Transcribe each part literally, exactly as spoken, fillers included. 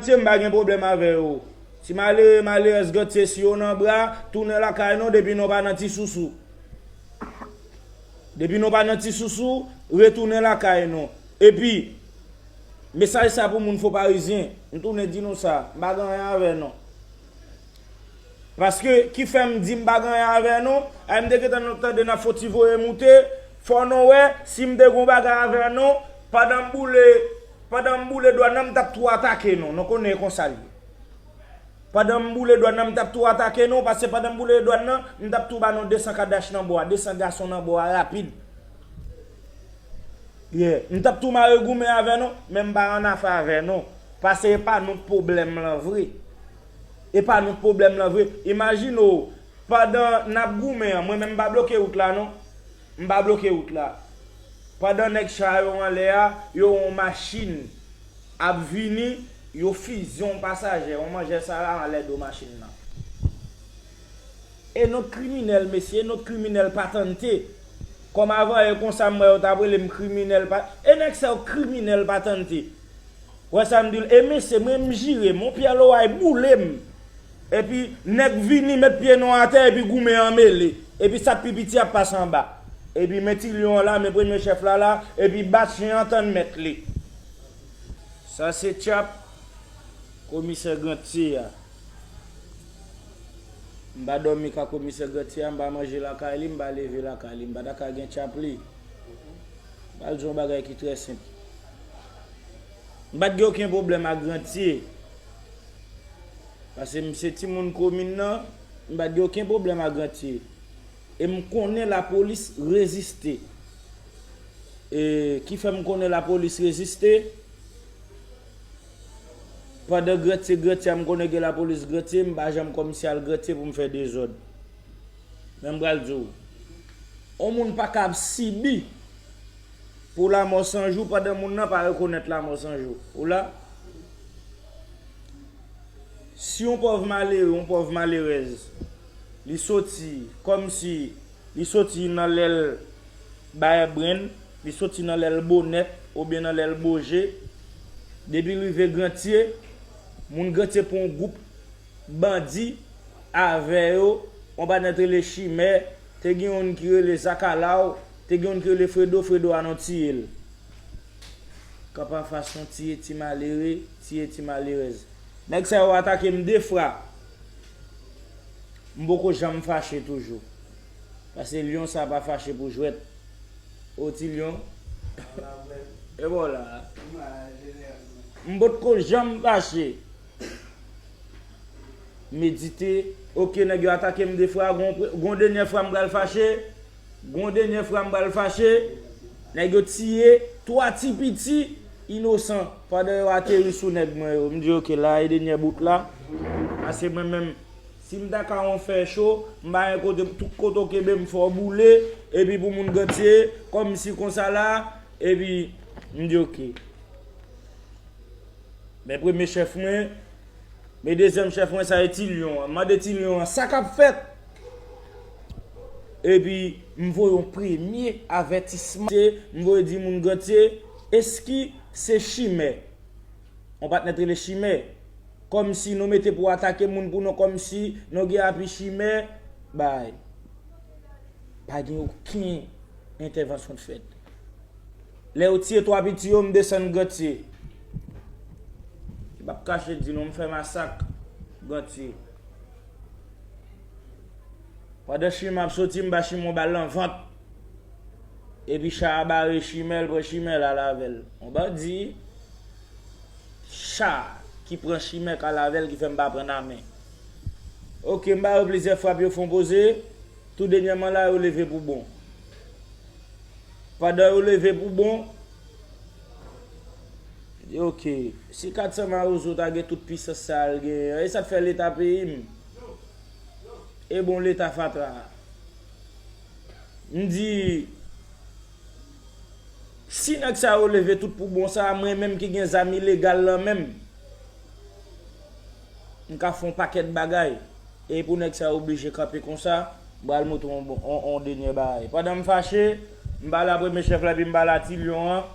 Grantier, m pa gen pwoblèm avè yo. Ti malere, malerèz Grantier, si yo nan bra, tounen lakay nou depi nou pa nan ti sousou. Depi nou pa nan ti sousou, retounen lakay nou. Epi, mesaj sa pou moun Fon Parizyen, m tounen di nou sa, m pa gen anyen avè nou. Paske ki fè m di m pa gen anyen avè nou, ay m te gentan tande n ap fon ti voye moute, fò nou wè, si m te gen yon bagay avè nou, pandan m boule, pandan m boule dwàn nan, m t ap tou atake nou, nou konnen e konsa l ye. Pandan m boule dwàn nan, m t ap tou atake nou, paske pandan m boule dwàn nan, m t ap tou ba nou de san kadach nan bò a, de san gason nan bò a rapid. Yeah. M t ap tou mare goumen avè nou, men m pa annafè avè nou. Paske e pa nou k pwoblèm lan vre. E pa nou k pwoblèm lan vre. Imajine w, pandan n ap goumen an, mwen menm m pa bloke wout la non. M pa bloke wout la. Pandan nèg cha yo anlè a, yo yon machin ap vini, yo fize yon pasaje, yon manjè sa la anlè do machin nan. E nòt kriminèl, mesye, e nòt kriminèl patante. Kòm avan yè konsa m wè yo t ap rele m kriminèl pa, e nèg sa yo kriminèl patante. Wè sa m di l, e mesye, mwen m jire m, yon pyè loway boule m. Epi nèg vini met pye nou atè, epi goumen an mele. Epi sa k pi piti ap pase anba. Epi men ti lyon an la, men premye chèf la la, epi bat chen an tann mèt li. Sa se tchap komisè Grantier a. M pa dòmi ka komisè Grantier a, m pa manje lakay li, m pa leve lakay li, m pa ta ka gen tchap li. M pral di yon bagay ki trè senp. M pa t gen okenn pwoblèm ak Grantier. Paske m se timoun komin nan, m pa t gen okenn pwoblèm ak Grantier. E m konnen lapolis reziste. E ki fè m konnen lapolis reziste? Pandan Grantier, Grantier a, m konnen gen lapolis Grantier, m pa janm kòmsi al Grantier pou m fè dezòd. Men m pral di w, yon moun pa ka ap sibi pou lanmò san jou pandan moun nan pa rekonèt lanmò san jou. Ou la? Si yon pòv malere, yon pòv malerèz, li soti kòmsi li soti nan lèl Bayè Brenn, li soti nan lèl Bonèt oubyen nan lèl Boje, depi l rive Grantier, moun Grantier pran yon gwoup bandi avè yo, yon banèt rele Chimè, te gen youn ki rele Zakalaw, te gen youn ki rele Fredo, Fredo a nou tiye l. Kanpe anfas nou tiye ti malere, tiye ti malerèz. Nèg sa yo atake m de fwa. M poko janm fache toujou. Paske lyon sa pa fache pou jwèt. O ti lyon. E bon la. M potko janm fache. Medite. Oke, nèg yo atake m de fwa. Gon, gon denyè fwa m pral fache. Gon denyè fwa m pral fache. Nèg yo tiye twa ti piti inosan pandan yo ateri sou nèg mwen yo. M di oke la e denyè bout la. Paske mwen menm, si m ta ka yon fè cho, m pa gen kote, tout kote w kenbe m fè w boule, epi pou moun Grantier, kòmsi konsa la, epi m di oke. Men premye chèf mwen, men dezyèm chèf mwen sa e Ti Lyon an. M mande Ti Lyon an sa k ap fèt. Epi m voye yon premye avètisman. M voye di moun Grantier, eski se Chimè? Yon patnè t rele Chimè. Kòmsi nou mete pou atake moun pou nou, kòmsi nou gen api Chimè. Bay. Pa gen okenn entèvansyon k fèt. Lè yo tiye twa piti yo, m desann Grantier. M p ap kache di nou, m fè masak Grantier. Pandan Chimè ap soti, m ba Chimè yon bal nan vant. Epi cha a bare Chimè, l pran Chimè, l al avè l. Yon bandi, cha ki pran Chimè k al avè l ki fè m pa pran nan men. Oke, m ba yo plizyè frap, yo fè yon poze. Tou dènyèman la, yo leve pou bon. Pandan yo leve pou bon, m di, oke, si kat san Mawozo ta gen tout pisans sa a l genyen an, e sa k fè Leta peyi m? E bon Leta fatra a. M di, si nèg sa yo leve tout pou bon sa, mwen menm ki gen zam ilegal lan men m, m ka fè yon pakèt bagay. E pou nèg sa yo oblije kanpe konsa, m pral montre w yon, yon, yon dènyè bagay. Pandan m fache, m pale a premye chèf la, epi m pale a Ti Lyon an,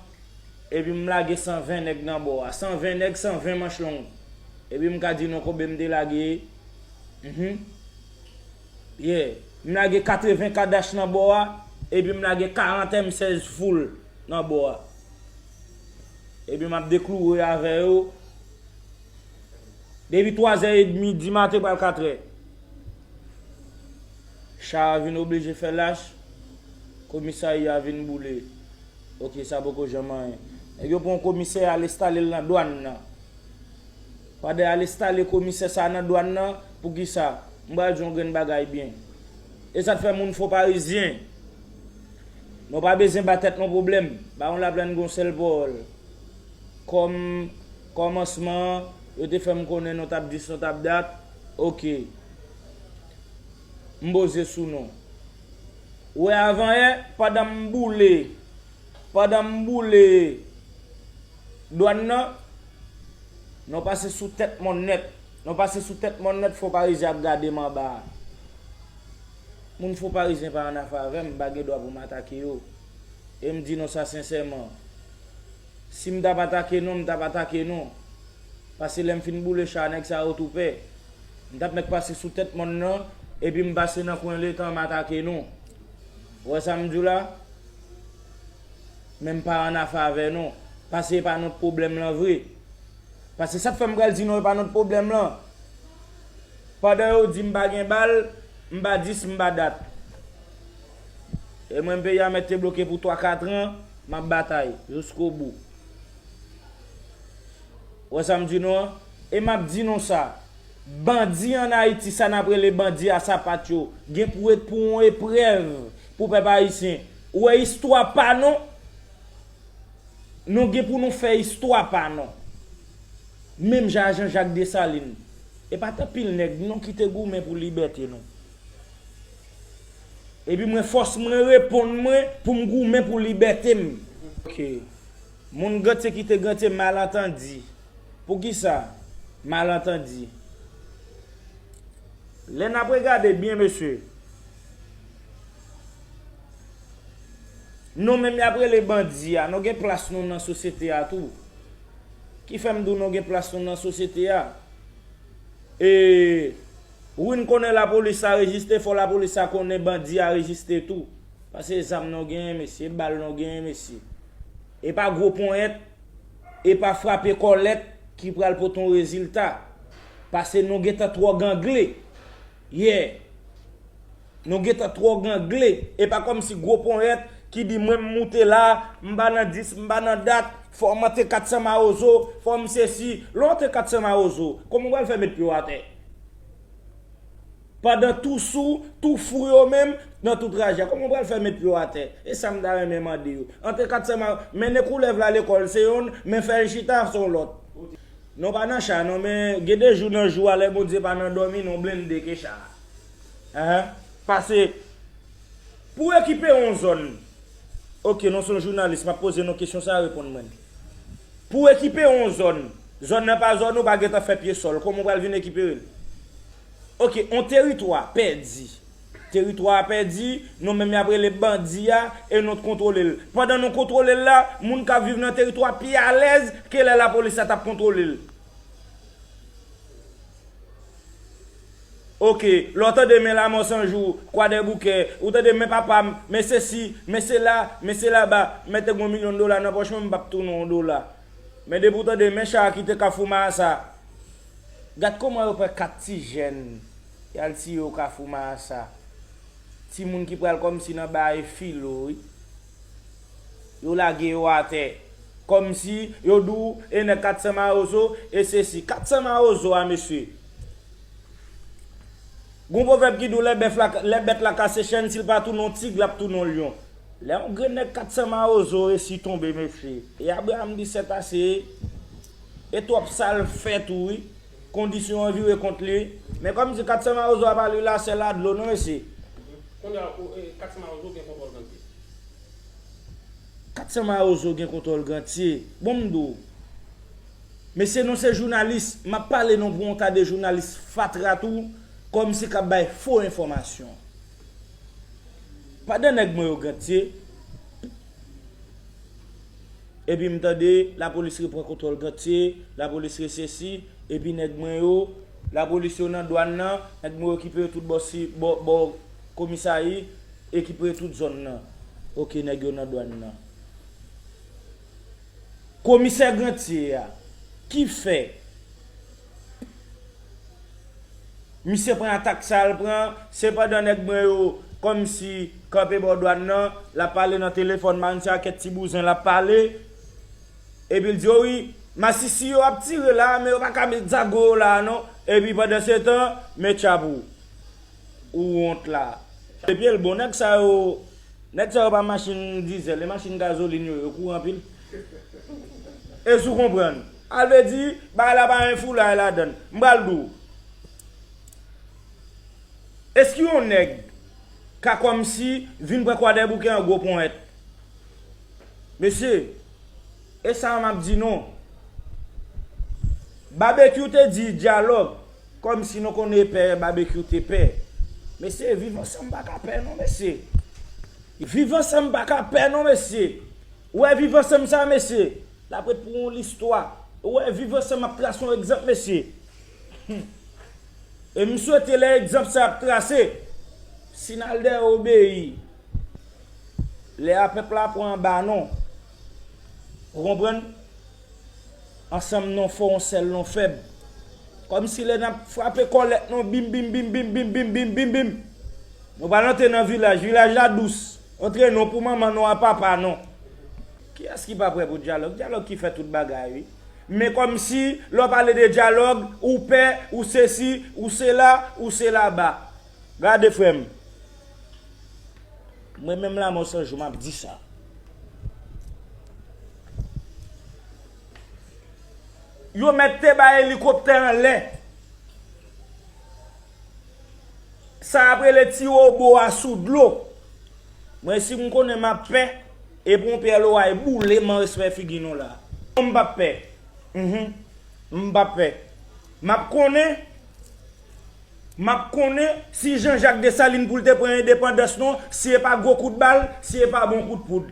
epi m lage san ven nèg nan bò a. San ven nèg, san ven manch long. Epi m ka di nou konbyen m te lage. Mhm. Yeah. M lage katreven Kadash nan bò a, epi m lage karant M sèz full nan bò a. Epi m ap dekloure avè yo. Depi twazè edmi dimaten pral katrè. Cha a vin oblije fè lach, komisarya a vin boule. Ok, sa poko janm anyen. Nèg yo pran komisè a, al enstale l nan dwàn nan. Pandan y al enstale komisè sa a nan dwàn nan, poukisa? M pral di yon grenn bagay byen. E sa k fè moun fo parizyen. Nou pa bezwen ba tèt nou pwoblèm. Bawon Laplèn gon sèl pawòl. Kòm kòmansman, yo te fè m konnen nou t ap dis, nou t ap dat. Ok. M poze sou nou. Ou wè avanyè, pandan m boule, pandan m boule dwàn nan, nou pase sou tèt mòn nèt. Nou pase sou tèt mòn nèt, fo parizyen ap gade m anba a. Moun fo parizyen pa annafè avè m, m pa gen dwa pou m atake yo. E m di nou sa sensèman. Si m t ap atake nou, m t ap atake nou. Paske lè m fin boule cha, nèg sa yo tou pè. M t ap mèt pase sou tèt mòn nan, epi m pase nan kwen letan m atake nou. Ou wè sa m di w la? Men m pa annafè avè nou. Paske e pa nou t pwoblèm lan vre. Paske sa k fè m pral di nou e pa nou t pwoblèm lan. Pandan yo di m pa gen bal, m pa dis, m pa dat. E mwen, peyi a mèt te bloke pou twa katran, m ap batay jiskobou. Ou wè sa m di nou an? E m ap di nou sa, bandi ann Ayiti, sa n ap rele bandi a sapat yo, gen pou ret pou yon eprèv pou pèp ayisyen. Ou wè istwa pa nou? Nou gen pou nou fè istwa pa nou. Menm jan a Jean Jacques Dessalines. E pa t anpil nèg non ki te goumen pou libète nou. Epi mwen fòs mwen reponn mwen pou m goumen pou libète m. Ok. Moun gantye kite gantye, malantandi. Poukisa? Malantandi. Lè n ap regade byen, mesye, nou menm y ap rele bandi a, nou gen plas nou nan sosyete a tou. Ki fè m di w nou gen plas nou nan sosyete a? E wi, n konnen lapolis la rejiste, fò lapolis la konnen bandi a rejiste tou. Paske zam nou genyen, mesye, bal nou genyen, mesye. E pa gwo ponyèt, e pa frape kòlèt ki pral pote yon rezilta. Paske nou gentan twò gangle. Yeah. Nou gentan twò gangle. E pa kòmsi gwo ponyèt ki di mwen m moute la, m pa nan dis, m pa nan dat, fò m antre kat san mawozo, fò m sesi. Lè w antre kat san mawozo, kòman w pral fè met pye w atè? Pandan tou sou, tou fou yo menm, nan tout raje a, kòman w pral fè met pye w atè? E sa m ta renmen mande yo. Antre kat san ma-, mennen koulèv la lekòl se yonn, men fè l chita se yon lòt. Nou pa nan cha non, men gen de jou nan jou a, lè Bondye pa nan dòmi, nou blende ke cha a. Ahan. Pase pou ekipe yon zòn. Ok, nou se yon jounalis, m ap poze nou kesyon sa, reponn mwen. Pou ekipe yon zòn, zòn nan pa zòn ou, pa gentan fè pye sòl, kòman w pral vin ekipere l? Ok, yon teritwa pèdi. Teritwa a pèdi, nou menm y ap rele bandi a, e nou t kontwole l. Pandan nou kontwole l la, moun k ap viv nan teritwa pi alèz ke lè lapolis la t ap kontwole l. Ok, lè w tande men Lanmò San Jou, Kwadèboukè, ou tande men papa m, men sesi, men sela, men selaba, m mete gon milyon dola nan pòch mwen, m p ap tounen yon dola. Men depi w tande men cha a kite Kafou Maasa, gad kòman yo pran kat ti jèn, y al tiye yo Kafou Maasa. Timoun ki pral kòmsi nan bay filo, wi. Yo lage yo atè. Kòmsi yo di w, e nèg kat san mawozo, e sesi. Kat san mawozo a, mesye. Gon pwovèb ki di w, lè bèf la, lè bèt la kase chèn, si l pa tounen yon tig, l ap tounen yon lyon. Lè yon grenn nèg kat san mawozo resi tonbe, mesye. E Abraram di sèt ase, e twòp sa l fè tou, wi. Kondisyon an vire kont li. Men kòmsi kat san mawozo a pa lwilasèl a dlo non, mesye. Kounye a, ou, e, kat san mawozo gen kontwòl gantye. Kat san mawozo gen kontwòl gantye. Bon, m di w. Mesye, nou se jounalis. M ap pale nou pou yon ta de jounalis fatra tou, kòmsi k ap bay fo enfòmasyon. Pandan nèg mwen yo gantye, epi m tande lapolis repran kontwòl gantye, lapolis resesi, Epi nèg mwen yo, lapolis yo nan dwàn nan, nèg mwen yo ki prete tout bò si, bò, bò komisari, e ki prete tout zòn nan. Oke, nèg yo nan dwàn nan. Komisè Grantye a, ki fè misye pran atak sa l pran, se pandan nèg mwen yo kòmsi kanpe bò dwàn nan, l ap pale nan telefòn, marenn se a kèk ti bouzen l ap pale. Epi l di, o wi, masisi yo ap tire la, men yo pa ka met zago yo la non. Epi pandan se tan, men tchap ou. Ou wont la. Epi l bon, nèg sa yo, nèg sa yo pa machin dizèl, e machin gazolin yo, yo kouri anpil. Èske w konprann? A vle di, bagay la pa gen foulay ladan l. M pral di w. Èske yon nèg ka kòmsi vin pran Kwadèboukè an gwo ponyèt? Mesye, e sa a m ap di nou. Babekyou te di dyalòg, kòmsi nou konnen pè Babekyou te pè. Mesye, viv ansanm pa ka pè non, mesye. Viv ansanm pa ka pè non, mesye. Ou wè viv ansanm sa, mesye, l ap ret pou yon listwa. Ou wè viv ansanm ap trase yon egzanp, mesye. Hmm. E m swete lè egzanp sa ap trase, si n al dèyè obeyi, lè a pèp la pran anba non. Ou konprann? Ansanm non fò, yon sèl non fèb. Kòmsi lè n ap frape kòlèt non, bim, bim, bim, bim, bim, bim, bim, bim, bim. Nou pral antre nan vilaj, vilaj la dous. Antre non pou manman non a papa non. Kiyès ki pa prè pou dyalòg? Dyalòg ki fè tout bagay, wi. Men kòmsi, lè w pale de dyalòg, ou pè, ou sesi, ou sela, ou selaba. Gade, frè m. Mwen menm Lamò San Jou, m ap di sa. Yo mèt te bay elikoptè anlè. Sa ap rele ti wobo a sou dlo. Mwen, si m konnen m ap pè, e pou yon pyè loway boule m an respè figi nou la. Non, m p ap pè. Mhm. M p ap pè. M ap konnen, m ap konnen si Jean Jacques Dessalines pou l te pran endepandans non, si e pa gwo kout bal, si e pa bon kout poud.